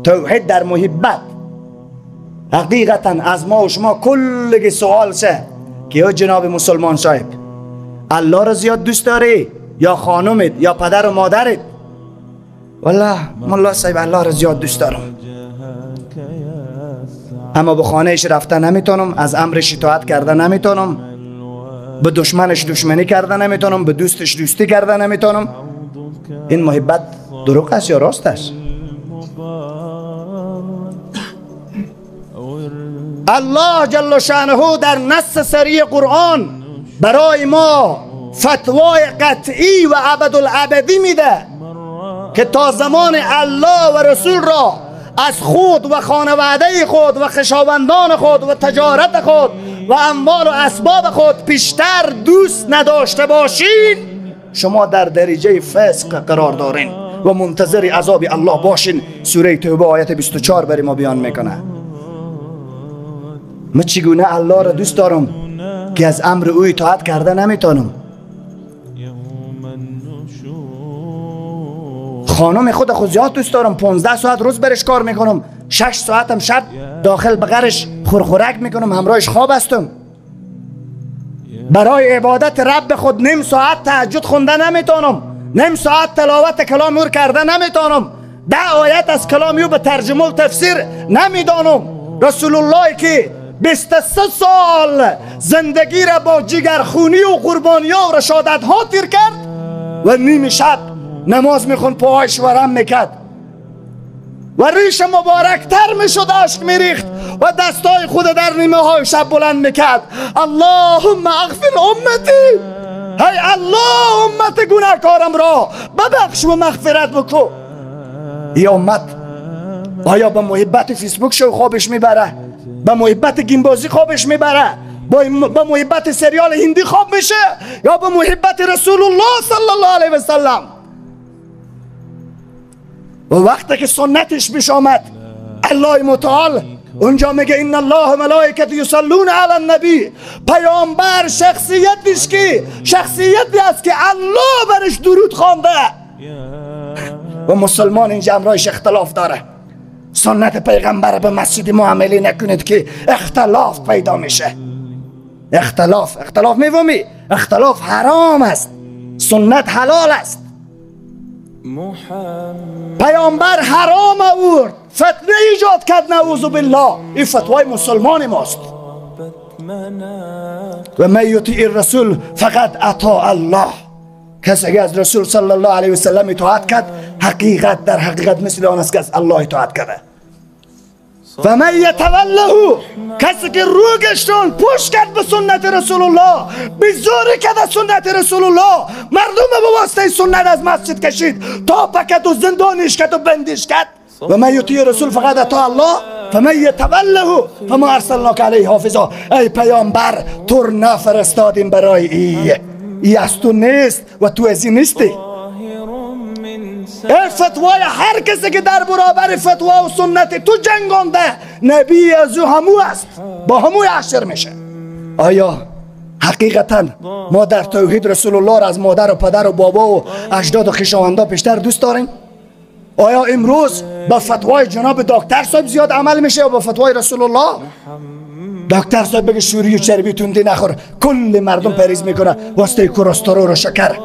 توحید در محبت. حقیقتا از ما و شما کلگی سوال شه که یا جناب مسلمان صاحب، الله را زیاد دوست داری یا خانمت یا پدر و مادرت؟ والله ملا صاحب الله را زیاد دوست دارم، اما به خانهش رفته نمیتونم، از امرش اطاعت کرده نمیتونم، به دشمنش دشمنی کرده نمیتونم، به دوستش دوستی کرده نمیتونم. این محبت دروغ است یا راست است؟ الله جل شانه در نص سریع قرآن برای ما فتوای قطعی و ابدالعبدی میده که تا زمان الله و رسول را از خود و خانواده خود و خویشاوندان خود و تجارت خود و اموال و اسباب خود پیشتر دوست نداشته باشین، شما در درجه فسق قرار دارین و منتظر عذاب الله باشین. سوره توبه آیت 24 برای ما بیان میکنه. من چگونه الله را دوست دارم که از امر او اطاعت کرده نمیتونم؟ خانم خود زیاد دوست دارم، 15 ساعت روز برش کار میکنم، 6 ساعتم شب داخل بغرش خورخورک میکنم، همراهش خواب هستم. برای عبادت رب خود نیم ساعت تهجد خونده نمیتونم، نیم ساعت تلاوت کلام او کرده نمیتونم، 10 آیت از کلام او به ترجمه و تفسیر نمیدانم. رسول الله که 23 سال زندگی را با جگرخونی و قربانی ها و رشادت ها تیر کرد و نیم شب نماز میخوند، پاهایش ورم میکرد و ریش مبارک تر میشد، اشک میریخت و دستای خود در نیمه های شب بلند میکرد. اللهم اغفر امتی، هی الله امت گناهکارم را ببخش و مغفرت بکن. ای امت آیا به محبت فیسبوک شو خوابش میبره؟ به محبت گیمبازی خوابش میبره؟ با محبت سریال هندی خواب میشه؟ یا به محبت رسول الله صلی الله علیه و سلم؟ و وقتی که سنتش پیش آمد، الله متعال اونجا میگه ان الله ملائکته یصلون علی النبی. پیامبر شخصیتش که شخصیتی است که الله برش درود خوانده و مسلمان اینجا امرایش اختلاف داره. سنت پیغمبر به مسجد معامله نکنید که اختلاف پیدا میشه. اختلاف میفهمی؟ اختلاف حرام است، سنت حلال است. پیامبر حرام آورد، فتنه ایجاد کرد، نعوذ بالله. این فتوای مسلمان ماست. و من یطیع الرسول فقد اطاع الله. کسی که از رسول صلی الله علیه و سلم اطاعت کرد، حقیقت در حقیقت مثل آن است که از الله اطاعت کرده. و من یتوله، کسی که رو گشتون پشت کرد به سنت رسول الله، بیزاری کرد از سنت رسول الله، مردم به واسطه سنت از مسجد کشید تا پکت و زندانیش کرد و بندیش کرد. و من یطیع رسول فقد اطاع الله فمن یتوله فما ارسلناک علیه حافظا. ای پیامبر، تو نفرستادیم برای ای از تو نیست و تو از این نیستی. ای فتوای هر کسی که در برابر فتوا و سنت تو جنگانده، نبی از او همو است، با همو حشر میشه. آیا حقیقتا ما در توحید رسول الله را از مادر و پدر و بابا و اجداد و خویشاوندا بیشتر دوست داریم؟ آیا امروز با فتوای جناب دکتر صاحب زیاد عمل میشه یا با فتوای رسول الله؟ دکتر صاحب بگه شوری و چربی تندی نخور، کل مردم پریز میکنه واسطه کلسترول و شکر.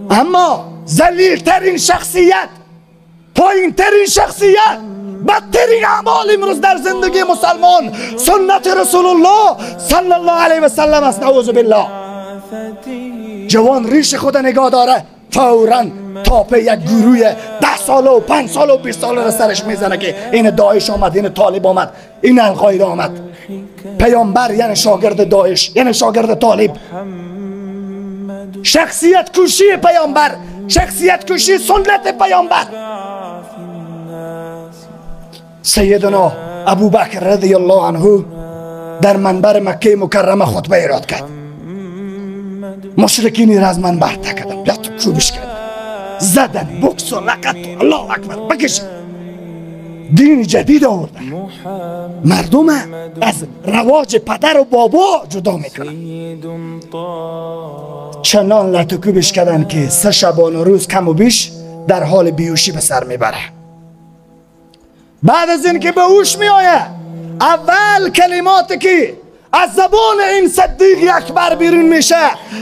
اما ذلیل ترین شخصیت، پایین ترین شخصیت، بدترین اعمال امروز در زندگی مسلمان سنت رسول الله صلی الله علیه و سلم است، نعوذ بالله. جوان ریش خود نگاه داره، فورا تاپه یک گروه 10 ساله و 5 ساله و 20 ساله را سرش میزنه که این داعش آمد، این طالب آمد، این القاعده آمد. پیامبر یعنی شاگرد داعش، یعنی شاگرد طالب. شخصیت کشی پیامبر، شخصیت کشی سنت پیامبر. سیدنا ابوبکر رضی الله عنه در منبر مکه مکرمه خطبه ایراد کرد. مشرکین را از منبر تکدن، لطف کوبش کردن، زدن، بکس و لقت، الله اکبر بکش. دین جدید آوردن، مردم از رواج پدر و بابا جدا میکنن. چنان لطکوبش کردن که 3 شبانه روز کم و بیش در حال بیهوشی به سر میبره. بعد از اینکه به هوش میآید، اول کلماتی که از زبان این صدیق اکبر بیرون میشه،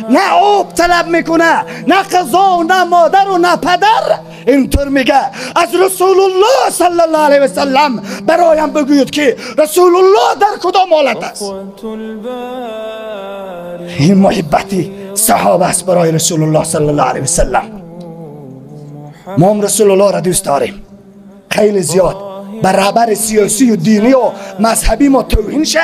نه آب طلب میکنه، نه غذا و نه مادر و نه پدر، اینطور میگه از رسول الله صلی الله علیه و سلم برایم بگویید که رسول الله در کدام حالت است. این محبتی صحابه است برای رسول الله صلی الله علیه و سلم. ما هم رسول الله را دوست داریم خیلی زیاد. بر رهبر سیاسی و دینی و مذهبی ما توهین شه،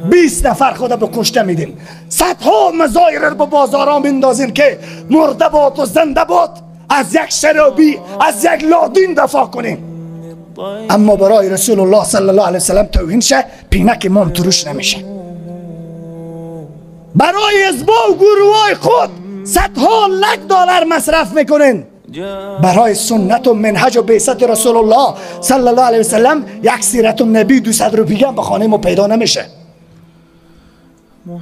20 نفر خود به کشته میدیم، صدها مزایر رو به بازارا میندازیم که مرده باد و زنده باد، از یک شرابی، از یک لادین دفاع کنیم. اما برای رسول الله صلی الله علیه وسلم توهین شه، پینک ما تروش نمیشه. برای حزب و گروهای خود صدها لک دلار مصرف میکنین، برای سنت و منهج و بعثت رسول الله صلی الله علیه وسلم یک سیرت النبی 200 روپیه به خانه ما پیدا نمیشه.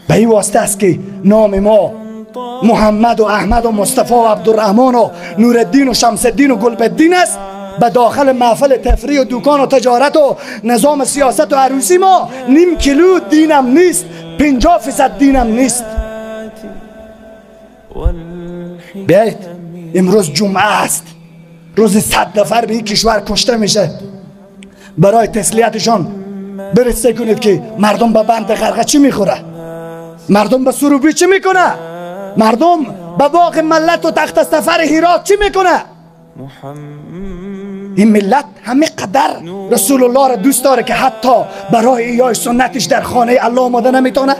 به این واسطه است که نام ما محمد و احمد و مصطفی و عبدالرحمن و نورالدین و شمس الدین و گلبدین است. به داخل محفل تفریح و دکان و تجارت و نظام سیاست و عروسی ما نیم کیلو دینم نیست، 50% دینم نیست. بیایید امروز جمعه است، روز 100 نفر به این کشور کشته میشه. برای تسلیتشان برسه کنید که مردم به بند غرقه چی میخوره، مردم به سروبی چی میکنه، مردم به باغ ملت و تخت سفر هرات چی میکنه. این ملت همه قدر رسول الله را دوست داره که حتی برای ایای سنتش در خانه الله آماده نمیتونه.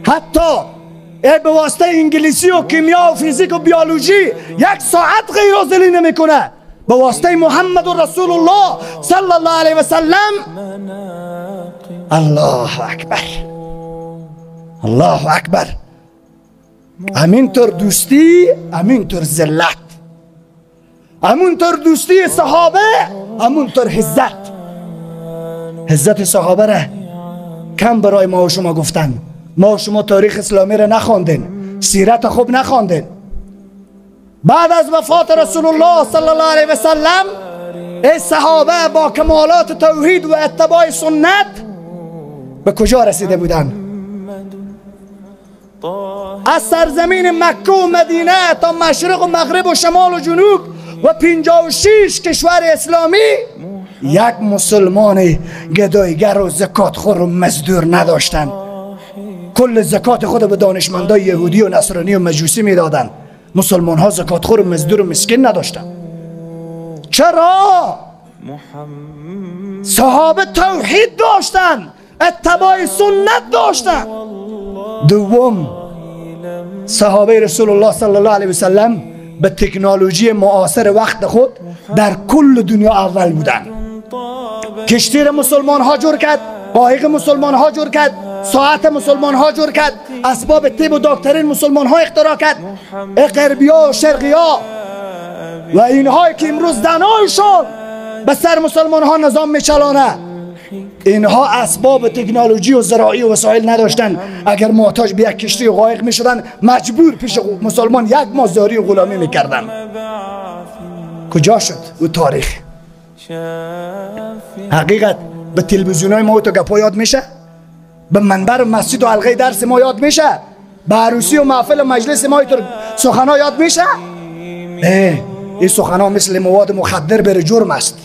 حتی به واسطه انگلیسی و کیمیا و فیزیک و بیولوژی یک ساعت غیر حاضری نمیکنه. به واسطه محمد و رسول الله صلی الله علیه و سلم. الله اکبر، الله اکبر. همینطور دوستی، همینطور ذلت، همونطور دوستی صحابه، همونطور عزت. عزت صحابه را کم برای ما و شما گفتن. ما و شما تاریخ اسلامی را نخواندین، سیرت خوب نخواندین. بعد از وفات رسول الله صلی الله علیه و سلم، ای صحابه با کمالات توحید و اتباع سنت به کجا رسیده بودند؟ از سرزمین مکه و مدینه تا مشرق و مغرب و شمال و جنوب و 56 کشور اسلامی یک مسلمان گدایگر و زکات خور و مزدور نداشتند. کل زکات خود به دانشمندای یهودی و نصرانی و مجوسی میدادند. مسلمان ها زکات خور و مزدور و مسکین نداشتند. چرا؟ صحابه توحید داشتند، اتباع سنت داشتند. دوم، صحابه رسول الله صلی الله علیه و سلم به تکنولوژی معاصر وقت خود در کل دنیا اول بودند. کشتی را مسلمان ها جور کرد، قایق مسلمان ها جور کرد، ساعت مسلمان ها جور کرد، اسباب طب و دکترین مسلمان ها اختراع کرد. غربی ها و شرقی ها و اینهایی که امروز زنایشان به سر مسلمان ها نظام میچلانه، اینها اسباب تکنولوژی و زراعی و وسایل نداشتن. اگر محتاج به یک کشتی و قایق میشدن، مجبور پیش مسلمان یک ماه زاری و غلامی میکردن. کجا شد او تاریخ؟ حقیقت به تلویزیون های ما تو گپا یاد میشه، به منبر مسجد و حلقه درس ما یاد میشه، به عروسی و محفل و مجلس ما اینطور سخنا یاد میشه. این سخنا مثل مواد مخدر بر جرم است.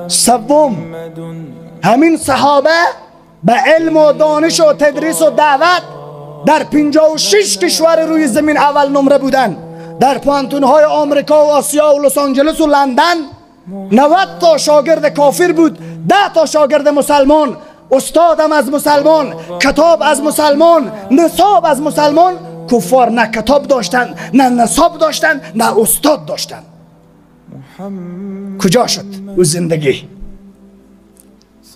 سوم، همین صحابه به علم و دانش و تدریس و دعوت در 56 کشور روی زمین اول نمره بودن. در پوهنتون‌های آمریکا و آسیا و لس آنجلس و لندن 90 تا شاگرد کافر بود، 10 تا شاگرد مسلمان. استادم از مسلمان، کتاب از مسلمان، نصاب از مسلمان. کفار نه کتاب داشتن، نه نصاب داشتن، نه استاد داشتن. کجا شد او زندگی؟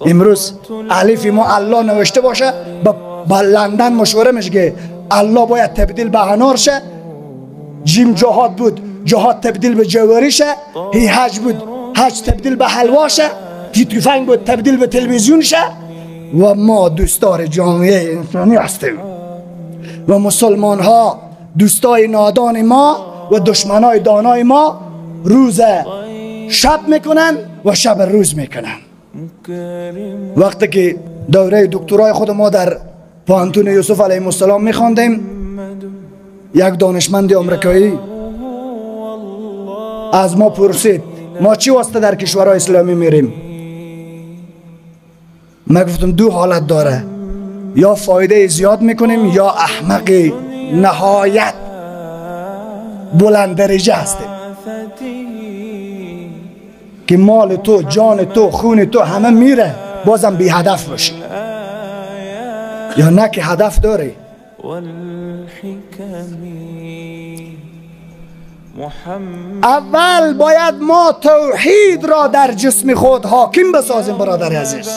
امروز الف ما الله نوشته باشه، با لندن مشوره میشه که الله باید تبدیل به انار شه، جیم جهاد بود جهاد تبدیل به جواری شه، هی حج بود حج تبدیل به حلوا شه، تفنگ بود تبدیل به تلویزیون شه. و ما دوستدار جامعه انسانی هستیم و مسلمان ها دوستای نادان ما و دشمنای دانای ما روز شب میکنن و شب روز میکنن. وقتی که دوره دکترای خود ما در پوهنتون یوسف علیه السلام میخواندیم، یک دانشمند آمریکایی از ما پرسید ما چی واسطه در کشورهای اسلامی میریم؟ ما گفتم دو حالت داره، یا فایده زیاد میکنیم یا احمق نهایت بلند درجه هستیم که مال تو، جان تو، خون تو همه میره، بازم بی هدف باشی، یا نه که هدف داری. اول باید ما توحید را در جسم خود حاکم بسازیم برادر عزیز.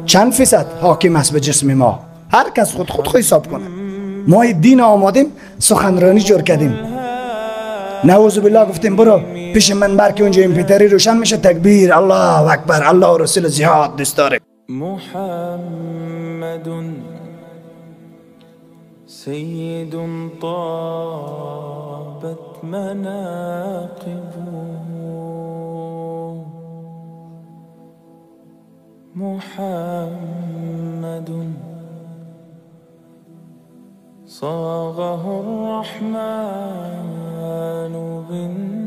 چند فیصد حاکم است به جسم ما؟ هر کس خود خود حساب کنه. ما دین آمادیم، سخنرانی جور کردیم، نعوذ بالله گفتیم برو پیش منبر که اونجا امپیتری روشن میشه، تکبیر، الله اکبر، الله و رسول زیاد دوست داره. محمد سید طابت مناقبه، محمد صاغه الرحمن بالنور.